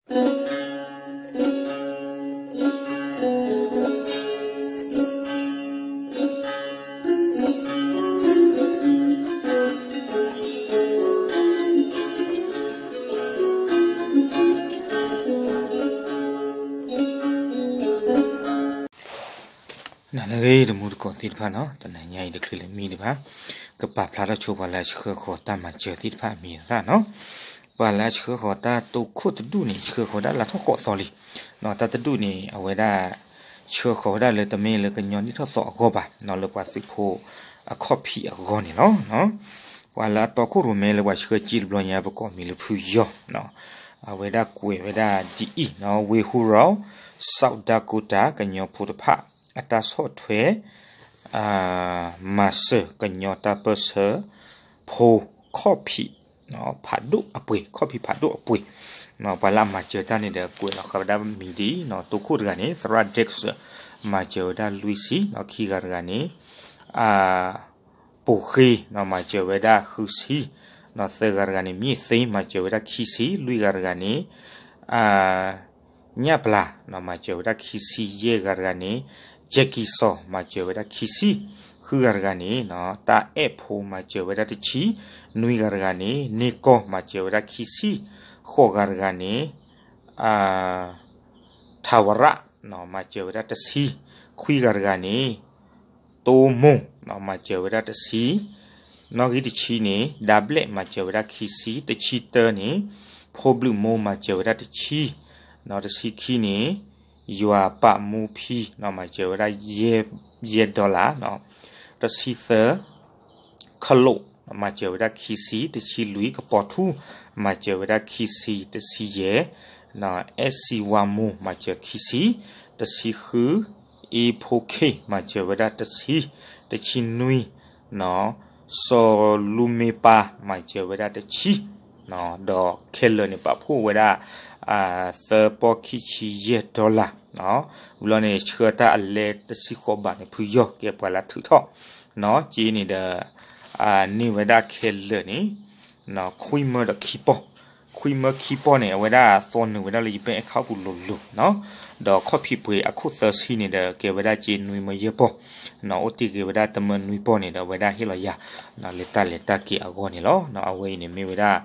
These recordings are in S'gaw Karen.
နလၢဂ့ၤ တမူတကိးသ့ၣ်တဖၣ်နီၤ, တနံၤညါအံၤတချုးလၢမံတဖၣ် ကပာ်ဖျါထီၣ်ဆိပှၤလၢအဆှၢဃီၤတၢ်မၤစၢၤသ့ၣ်တဖၣ်အမံၤအသၣ်နီၤ. ပှၤလၢအဆှၢဃီၤတၢ်တိခိၣ်တဒူၣ်န့ၣ် ဆှၢဃီၤဝဲဒၣ်လါထီၣ်ကီးသီလံ. တၢ်တဒူၣ်န့ၣ် အဝဲဒၣ် ဆှၢဃီၤဝဲဒၣ်လၢတမ့ၢ်လၢကညီနံၣ်ထီၣ်သီအဂီၢ်ဘၣ်, လၢပှၤသုးဖိအခီၣ်ဖံးအဂီၢ်န့ၣ်လီၤ. ပှၤလၢအတီခိၣ်ရိၣ်မဲလၢပှၤဆှၢစ့တဘျီညါ ပကိးမံၤလၢဖုယီၤ အဝဲဒၣ်ကွဲးဝဲဒၣ်ဒ်အံၤနီၤ, ဝ့ၢ်ဟူရီၤ South Dakota ကညီဖိတဖၣ် အတၢ်ဆီၣ်ထွဲ မၤစၢၤကညီတၢ်ပၢၢ်ဆၢဖိခီၣ်ဖံး ဖးဒိၣ်အပှ့ၤ, ခီၣ်ဖံးဖးဒိၣ်အပှ့ၤ, ပှၤလၢအမၤစၢၤတၢ်န့ၣ်ဒီး ကွဲးလီၤဃာ်ဝဲဒၣ်မံၤဒ်အံၤနီၤ, တိခိၣ်တဂၤန့ၣ် သရၣ် Dexter မၤစၢၤဝဲဒၣ်လွံၢ်ဆံ, ခံဂၤတဂၤန့ၣ် ပိာ်ဃ့ မၤစၢၤဝဲဒၣ်ဃုဆံ, သၢဂၤတဂၤန့ၣ် မ့ၢ်သ့ မၤစၢၤဝဲဒၣ်ခံဆံ, လွံၢ်ဂၤတဂၤန့ၣ် ညၣ်ပျၢ် မၤစၢၤဝဲဒၣ်ခံဆံ, ယဲၢ်ဂၤတဂၤန့ၣ် ကဲကံစီၤ မၤစၢၤဝဲဒၣ်ခံဆံ, ဃုဂၤတဂၤန့ၣ် တၢ်အဲၣ်ဖိ မၤစၢၤဝဲဒၣ်တဆံ, နွံဂၤတဂၤန့ၣ် န့ၢ်ကီၢ် မၤစၢၤဝဲဒၣ်ခံဆံ, ဃိးဂၤတဂၤန့ၣ် ထးဝရၣ် မၤစၢၤဝဲဒၣ်တဆံ, ခွံဂၤတဂၤန့ၣ် တိမိၢ် မၤစၢၤဝဲဒၣ်တဆံ, နီၣ်ဂံၢ်တဆံန့ၣ် ဒါဘျဲၣ် မၤစၢၤဝဲဒၣ်ခံဆံ, တဆံတၢန့ၣ် ဖိဘျုးမိၢ် မၤစၢၤဝဲဒၣ်တဆံ, တဆံခံန့ၣ် ယွၤပာ်မူဖံ မၤစၢၤဝဲဒၣ် ယဲၢ် dollar, တဆံသၢ ခလိာ် မၤစၢၤဝဲဒၣ်ခံဆံ, တဆံလွံၢ် ကပီၤထူ မၤစၢၤဝဲဒၣ်ခံဆံ, တဆံယဲၢ် အဲၣ်စံဝါမိၢ် မၤစၢၤခံဆံ, တဆံဃု အ့ဖိခ့ မၤစၢၤဝဲဒၣ်တဆံ, တဆံနွံ စီၤလူမ့ပၢ် မၤစၢၤဝဲဒၣ်တဆံ, ဒီးခဲလၢာ်န့ၣ် ပာ်ဖှိၣ်ဝဲဒၣ် သၢပီၢ်ခံဆံယဲၢ် dollar, ဝံၤလီၤန့ၣ် ဆှၢတၢ်အလဲတဆံဃိးဘးန့ၣ် ဖုယီၤ ကဲပှၤလၢထုးထီၣ် က့န့ၣ်ဒီး န့ၢ်ဝဲဒၣ်ခဲလၢာ်န့ၣ် ခွံမၢဒီးခံပီၢ်, ခွံမၢခံပီၢ်န့ၣ် အဝဲဒၣ်သီနုာ်ဝဲဒၣ်လၢယပၢၣ်အဲၣ်ခီပူၤလိၤလိၤ, ဒီးခီၣ်ဖံးပှ့ၤအခိၣ်သၢဆံန့ၣ်ဒီး ကဲဝဲဒၣ်က့နွံမၢယဲၢ်ပီၢ်, အိၣ်တ့ၢ်က့ၤဝဲဒၣ်တမၢနွံပီၢ်န့ၣ်ဒီး အဝဲဒၣ်ဟ့ၣ်လီၤယၤ လၢတၢ်လဲၤတၢ်က့ၤအဂီၢ်န့ၣ်လီၤ. အဝဲအံၤန့ၣ်မ့ၢ်ဝဲဒၣ်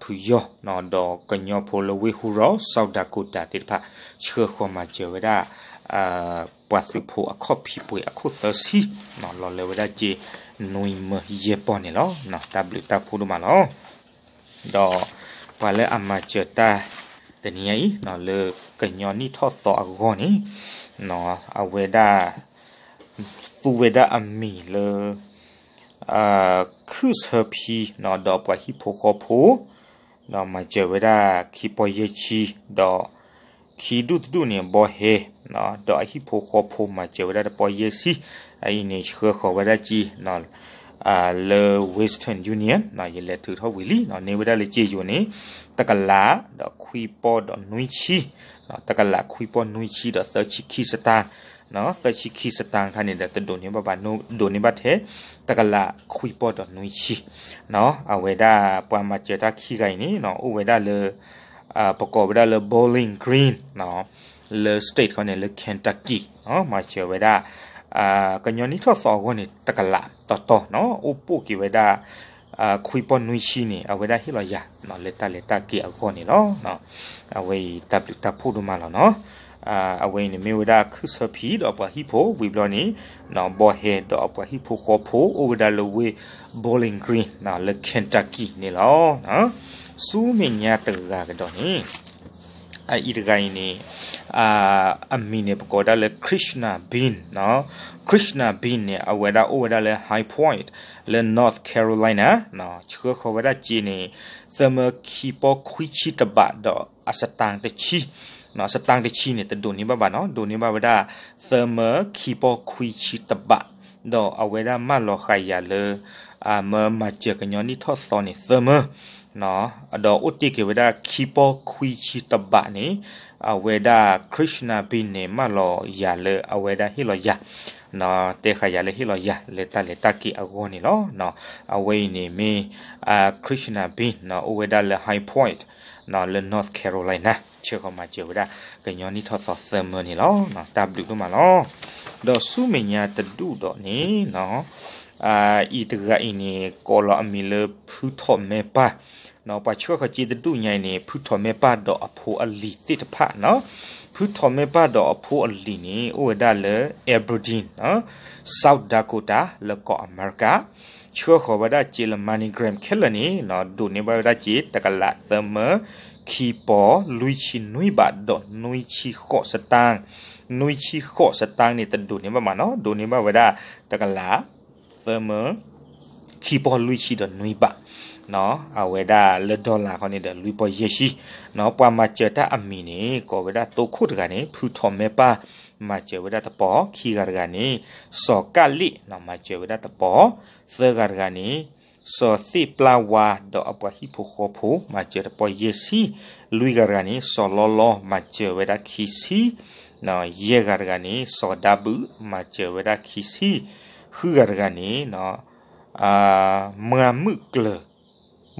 ဖုယီၤ ဒီးကညီဖိလၢဝ့ၢ်ဟူရီၤ South Dakota သ့ၣ်တဖၣ် ဆှၢဃီၤမၤစၢၤဝဲဒၣ် ပှၤသုးဖိအခီၣ်ဖံးပှ့ၤအခိၣ်သၢဆံ လီၤလၢဝဲဒၣ်က့နွံမၢယဲၢ်ပီၢ်န့ၣ်လီၤ. တၢ်ဘျုးတၢ်ဖှိၣ်ဒိၣ်မးလီၤ. ဒီးပှၤလၢအမၤစၢၤတၢ်တနံၤညါအံၤ လၢကညီနံၣ်ထီၣ်သီအဂီၢ်န့ၣ် အဝဲဒၣ် သူဝဲဒၣ်အမံၤလၢ ခုၣ်ဆၢဖံ ဒီးပှၤဟံၣ်ဖိဃီဖိ ဒီးမၤစၢၤဝဲဒၣ်ခံပီၢ်ယဲၢ်ဆံ, ဒီးခံဒူၣ်တဒူၣ်န့ၣ် ဘီဟဲ ဒီးအဟံၣ်ဖိဃီဖိ မၤစၢၤဝဲဒၣ်တပီၢ်ယဲၢ်ဆံ, အအံၤန့ၣ် ဆှၢဃီၤဝဲဒၣ်က့ လၢ Western Union ယလဲၤထုးထီၣ်ဝံၤလံ, န့ၢ်ဝဲဒၣ်လၢက့ယိၤန့ၣ် တကလး ဒီးခွံပီၢ်ဒီးနွံဆံ, တကလးခွံပီၢ်နွံဆံဒီးသၢဆံခံစတၢၢ်, သၢဆံခံစတၢၢ်ခါန့ၣ်ဒီး တဒိးန့ၢ်ဘၣ်ဘၣ်, ဒိးန့ၢ်ဘၣ်ထဲ တကလးခွံပီၢ်ဒီးနွံဆံ, အဝဲဒၣ်ပှၤမၤစၢၤတၢ်ခံဂၤအံၤန့ၣ် အိၣ်ဝဲဒၣ်လၢ ပကိးဝဲဒၣ်လၢ Bowling Green လၢ state ခီန့ၣ် လၢ Kentucky မၤစၢၤဝဲဒၣ် ကညီနံၣ်ထီၣ်သီအဂီၢ်န့ၣ် တကလးတီတီနီၤ, အိၣ်ပိာ်က့ၤဝဲဒၣ် ခွံပီၢ်နွံဆံန့ၣ် အဝဲဒၣ်ဟ့ၣ်လီၤယၤ လၢတၢ်လဲၤတၢ်က့ၤအဂီၢ်န့ၣ်လီၤ. အဝဲအံၤတၢ်ဘျုးတၢ်ဖှိၣ်ဒိၣ်မးလီၤနီၤ. အဝဲအံၤန့ၣ်မ့ၢ်ဝဲဒၣ်ခုၣ်ဆၢဖံဒီးပှၤဟံၣ်ဖိဝံၤဘျီန့ၣ် ဘီဟဲဒီးအပှၤဟံၣ်ဖိဃီဖိ အိၣ်ဝဲဒၣ်လၢဝ့ၢ် Bowling Green လၢ Kentucky န့ၣ်လီၤ. ဆူမဲာ်ညါတဂၤကဒီးန့ၣ် အအံၤတဂၤအံၤန့ၣ် အမံၤန့ၣ် ပကိးဝဲဒၣ်လၢ Krishna Bean နီၤ. Krishna Bean န့ၣ် အဝဲဒၣ်အိၣ်ဝဲဒၣ်လၢ High Point လၢ North Carolina ဆှၢဃီၤဝဲဒၣ်က့န့ၣ် သၢမၢခံပီၢ်ခွံဆံတဘးဒီးအစတၢၢ်တဆံ, စတၢၢ်တဆံန့ၣ် တဒိးန့ၢ်ဘၣ်ဘၣ်နီၤ, ဒိးန့ၢ်ဘၣ်ဝဲဒၣ် သၢမၢခံပီၢ်ခွံဆံတဘး, ဒီးအဝဲဒၣ်မၢလီၤဃာ်ယၤလၢ မၢမၤစၢၤကညီနံၣ်ထီၣ်သီန့ၣ် သၢမၢ ဒီးအိၣ်တ့ၢ်က့ၤဝဲဒၣ်ခံပီၢ်ခွံဆံတဘးန့ၣ် အဝဲဒၣ် Krishna Bean န့ၣ် မၢလီၤယၤလၢအဝဲဒၣ်ဟ့ၣ်လီၤယၤ, တဲဃာ်ယၤလၢဟ့ၣ်လီၤယၤ လၢတၢ်လဲၤတၢ်က့ၤအဂီၢ်န့ၣ်လီၤ. အဝဲအံၤန့ၣ်မ့ၢ် Krishna Bean အိၣ်ဝဲဒၣ်လၢ High Point လၢ North Carolina ဆှၢဃီၤမၤစၢၤဝဲဒၣ် ကညီနံၣ်ထီၣ်သီသၢမၢန့ၣ်လီၤ. တၢ်ဘျုးဒိၣ်မးလီၤ. ဒီးဆူမဲာ်ညါတဒူၣ်ဒီးန့ၣ် အံၤတဂၤအံၤန့ၣ် ကိးလီၤအမံၤလၢဖုထီၣ်မဲပၢ်, ပှၤဆှၢဃီၤစ့တဒူၣ်ညါအံၤန့ၣ် ဖုထီၣ်မဲပၢ်ဒီးအဖိအလံၤသ့ၣ်တဖၣ်နီၤ. ဖုထီၣ်မဲပၢ်ဒီးအဖိအလံၤန့ၣ် အိၣ်ဝဲဒၣ်လၢ Aberdeen, South Dakota လၢကီၢ်အမဲရကၤ, ဆှၢဃီၤဝဲဒၣ်စ့လၢ MoneyGram ခဲလၢာ်န့ၣ် ဒိးန့ၢ်ဘၣ်ဝဲဒၣ်စ့ တကလးသၢမၢ ခံပီၤ လွံၢ်ဆံနွံဘး ဒီးနွံဆံဃိးစတၣ်, နွံဆံဃိးစတၣ်န့ၣ် တဒိးန့ၢ်ဘၣ်မးနီၤ, ဒိးန့ၢ်ဘၣ်ဝဲဒၣ် တကလး သၢမၢ ခံပီၤလွံၢ်ဆံဒီးနွံဘး, အဝဲဒၣ်လၢ dollar ခီန့ၣ်ဒီး လွံၢ်ပီၤယဲၢ်ဆံ, ပှၤမၤစၢၤတၢ်အမံၤန့ၣ် ကိးဝဲဒၣ်တိခိၣ်တဂၤန့ၣ် ဖုထီၣ်မဲပၢ် မၤစၢၤဝဲဒၣ်တပီၤ, ခံဂၤတဂၤန့ၣ် စီၤကၣ်လ့ၣ် မၤစၢၤဝဲဒၣ်တပီၤ, သၢဂၤတဂၤန့ၣ် စီၤသ့ၣ်ပျၢ်ဝါ ဒီးအပှၤဟံၣ်ဖိဃီဖိ မၤစၢၤတပီၤယဲၢ်ဆံ, လွံၢ်ဂၤတဂၤန့ၣ် စီၤလီလီ မၤစၢၤဝဲဒၣ်ခံဆံ, ယဲၢ်ဂၤတဂၤန့ၣ် စီၤဒါဘုး မၤစၢၤဝဲဒၣ်ခံဆံ, ဃုဂၤတဂၤန့ၣ် မွၤမုၣ်ကျၢၤ,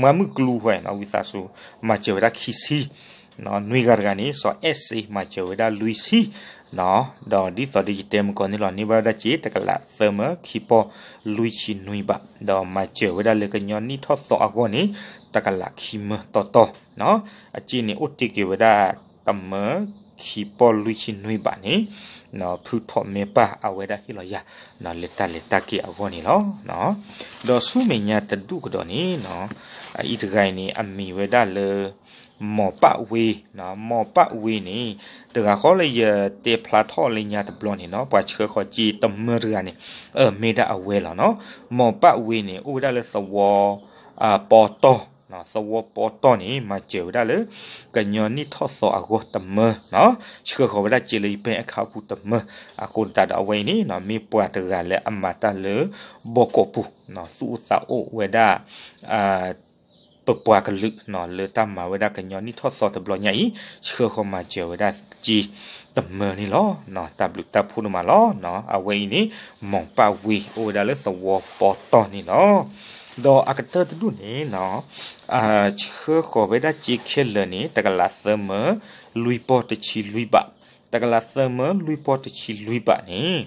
မွၤမုၣ်ကျူၤဝဲ ဝံသးစူၤ မၤစၢၤဝဲဒၣ်ခံဆံ, နွံဂၤတဂၤန့ၣ် စီၤအဲၣ်စ့ မၤစၢၤဝဲဒၣ်လွံၢ်ဆံ, ဒီးဒ်သိးဒီးယတဲမုၢ်ကီၢ်န့ၣ်လီၤ န့ၢ်ဘၣ်ဝဲဒၣ်စ့ တကလးသၢမၢ ခံပီၤလွံၢ်ဆံနွံဘး, ဒီးမၤစၢၤဝဲဒၣ်လၢကညီနံၣ်ထီၣ်သီအဂီၢ်န့ၣ် တကလးခံမၢတီတီ, အစ့န့ၣ် အိၣ်တ့ၢ်က့ၤဝဲဒၣ် တမၢ ခံပီၤလွံၢ်ဆံနွံဘးန့ၣ် ဖုထီၣ်မဲပၢ်အဝဲဒၣ်ဟ့ၣ်လီၤယၤ လၢတၢ်လဲၤတၢ်က့ၤအဂီၢ်န့ၣ်လီၤ. ဒီးဆူမဲာ်ညါတဒူၣ်ကဒီးန့ၣ် အအံၤတဂၤအံၤန့ၣ် အမံၤဝဲဒၣ်လၢ မီၤပၣ်ဝ့, မီၤပၣ်ဝ့န့ၣ် တဂၤဃီလၢယတဲဖျါထီၣ်လၢညါတဘျီန့ၣ်နီၤ ပှၤဆှၢဃီၤစ့တမၢတဂၤန့ၣ် မ့ၢ်ဒၣ်အဝဲလီၤနီၤ. မီၤပၣ်ဝ့န့ၣ် အိၣ်ဝဲဒၣ်လၢသဝီ ပီတီၢ်, သဝီပီတီၢ်န့ၣ် မၤစၢၤဝဲဒၣ်လၢ ကညီနံၣ်ထီၣ်သီအဂီၢ်တမၢ, ဆှၢဃီၤဝဲဒၣ်စ့လၢယ bank account ပူၤတမၢ, အဃိသတးဒီးအဝဲအံၤန့ၣ် မ့ၢ်ပှၤတဂၤလၢအမၤတၢ်လၢ ဘီကီးပူၤ, သူၣ်အိၣ်သးအိၣ်ဝဲဒၣ် ပပှၤကလုာ် လၢတၢ်မၤဝဲဒၣ်ကညီနံၣ်ထီၣ်သီတဘျီညါအံၤ ဆှၢဃီၤမၤစၢၤဝဲဒၣ်စ့တမၢန့ၣ်လီၤ. တၢ်ဘျုးတၢ်ဖှိၣ်ဒိၣ်မးလီၤ. အဝဲအံၤန့ၣ် မီၤပၣ်ဝ့ အိၣ်ဝဲဒၣ်လၢသဝီပီတီၢ်န့ၣ်လီၤ. ဒီးအကတၢၢ်တဒူၣ်န့ၣ် ဆှၢဃီၤဝဲဒၣ်စ့ခဲလၢာ်န့ၣ် တကလးသၢမၢ လွံၢ်ပီၤတဆံလွံၢ်ဘး, တကလးသၢမၢ လွံၢ်ပီၤတဆံလွံၢ်ဘးန့ၣ်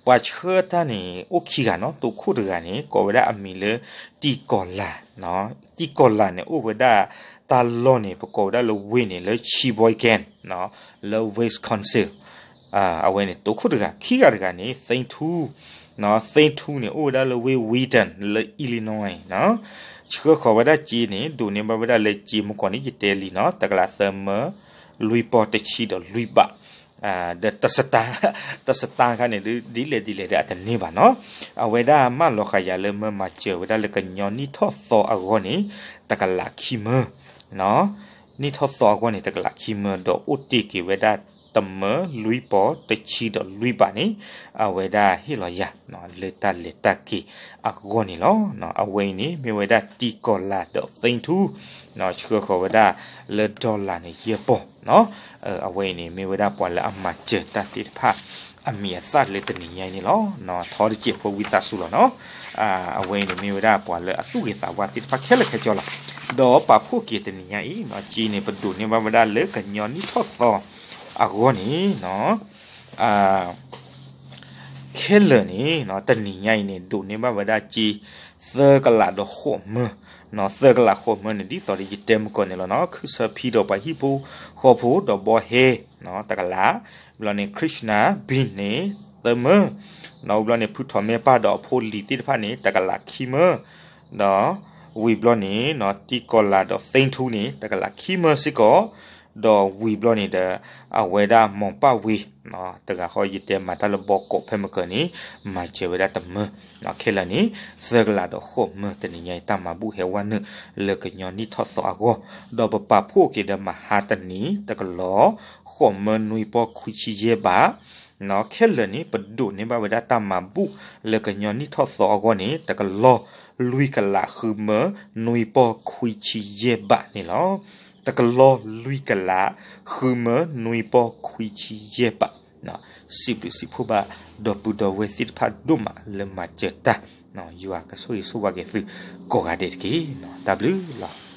ပှၤဆှၢတၢ်န့ၣ် အိၣ်ခံဂၤနီၤ, တိခိၣ်တဂၤန့ၣ် ကိးဝဲဒၣ်အမံၤလၢ တံၢ်ကီၤလၤ, တံၢ်ကီၤလၤန့ၣ် အိၣ်ဝဲဒၣ်တၢ်လီၢ်န့ၣ် ပကိးဝဲဒၣ်လၢဝ့ၢ်န့ၣ် လၢ Sheboygan လၢ Wisconsin အဝဲန့ၣ် တိခိၣ်တဂၤ, ခံဂၤတဂၤန့ၣ် သ့ထူ, သ့ထူန့ၣ် အိၣ်ဝဲဒၣ်လၢဝ့ၢ် Wheaton လၢ Illinois ဆှၢဃီၤဝဲဒၣ်စ့န့ၣ် ဒိးန့ၢ်ဘၣ်ဝဲဒၣ်လၢစ့မုၢ်ကီၢ်န့ၣ် ယတဲလံနီၤ, တကလးသၢမၢ လွံၢ်ပီၤတဆံဒီးလွံၢ်ဘး, ဒီး တစတၢ်ခါန့ၣ် ဒ်လဲၣ်ဒ်လဲၣ်ဒီးအတန့ၢ်ဘၣ်နီၤ. အဝဲဒၣ်မၢလီၤဃာ်ယၤလၢမၢမၤစၢၤဝဲဒၣ်လၢကညီနံၣ်ထီၣ်သီအဂီၢ်န့ၣ် တကလးခံမၢ, နံၣ်ထီၣ်သီအဂီၢ်န့ၣ် တကလးခံမၢ ဒီးအိၣ်တ့ၢ်က့ၤဝဲဒၣ် တမၢ လွံၢ်ပီၤတဆံဒီးလွံၢ်ဘးန့ၣ် အဝဲဒၣ်ဟ့ၣ်လီၤယၤ လၢတၢ်လဲၤတၢ်က့ၤအဂီၢ်န့ၣ်လီၤ. အဝဲအံၤန့ၣ် မ့ၢ်ဝဲဒၣ်တံၢ်ကီၤလၤဒီးသ့ထူ, ဆှၢဃီၤဝဲဒၣ်လၢ dollar န့ၣ် ယဲၢ်ပီၤ, အဝဲအံၤန့ၣ် မ့ၢ်ဝဲဒၣ်ပှၤလၢအမၤစၢၤတၢ်သ့ၣ်တဖၣ် အမံၤအသၣ်လၢတနံၤညါအံၤန့ၣ်လီၤ. ထီတစဲးဖိဝံသးစူၤလီၤနီၤ. အဝဲအံၤန့ၣ် မ့ၢ်ဝဲဒၣ်ပှၤလၢအသူၣ်ဂ့ၤသးဝါသ့ၣ်တဖၣ်ခဲလၢာ်ခဲဆ့လီၤ. ဒီးပာ်ဖှိၣ်က့ၤတနံၤညါအံၤ စ့န့ၣ် ပဒိးန့ၢ်ဘၣ်ဝဲဒၣ်လၢကညီနံၣ်ထီၣ်သီအဂီၢ်န့ၣ် ခဲလၢာ်န့ၣ် တနံၤညါအံၤန့ၣ် ဒိးန့ၢ်ဘၣ်ဝဲဒၣ်စ့ သၢကလးဒီးဃိးမၢ, သၢကလးဃိးမၢန့ၣ် ဒ်သိးဒီးယတဲမုၢ်ကီၢ်န့ၣ်လီၤနီၤ, ခုစၢဖံဒီးပှၤဟံၣ်ဖိဃီဖိဒီးဘီဟဲ တကလး, ဘျီန့ၣ် Krishna Bean န့ၣ် သၢမၢ, ဝံၤဘျီန့ၣ် ဖုထီၣ်မဲပၢ်ဒီးအဖိလံၤသ့ၣ်တဖၣ်န့ၣ် တကလးခံမၢ, ဒီးဝံၤဘျီန့ၣ် တံၢ်ကီၤလၤဒီးသ့ထူန့ၣ် တကလးခံမၢစ့ၢ်ကီး, ဒီးဝံၤဘျီန့ၣ်ဒီး အဝဲဒၣ်မီၤပၣ်ဝ့ တဂၤဃီယတဲမၤတၢ်လၢဘီကီးဖဲမုၢ်ကၢၤန့ၣ် မၤစၢၤဝဲဒၣ်တမၢ, ခဲလၢာ်န့ၣ် သၢကလးဒီးဃိးမၢ တနံၤညါအံၤ တၢ်မၤဘူၣ်ဟဲဝဲနုာ်လၢကညီနံၣ်ထီၣ်သီအဂီၢ်, ဒီးပပာ်ဖှိၣ်က့ၤဒီးမဟါတနံၤ တကလီၤ ဃိးမၢနွံပီၢ်ခွံဆံယဲၢ်ဘး, ခဲလၢာ်န့ၣ် ပဒိးန့ၢ်ဘၣ်ဝဲဒၣ်တၢ်မၤဘူၣ်လၢကညီနံၣ်ထီၣ်သီအဂီၢ်န့ၣ် တကလီၤ လွံၢ်ကလးဃုမၢနွံပီၢ်ခွံဆံယဲၢ်ဘးန့ၣ်လီၤ. တကလီၤလွံၢ်ကလးဃုမၢနွံပီၢ်ခွံဆံယဲၢ်ဘး, စံးဘျုးစံးဖှိၣ်ဘၣ် ဒီပုၢ်ဒီဝဲၢ်သ့ၣ်တဖၣ်ဒိၣ်မးလၢမၤစၢၤတၢ်, ယွၤကဆိၣ်ဂ့ၤဆိၣ်ဝါက့ၤသုကိးဂၤဒဲးတက့ၢ်. တၢ်ဘျုးလီၤ.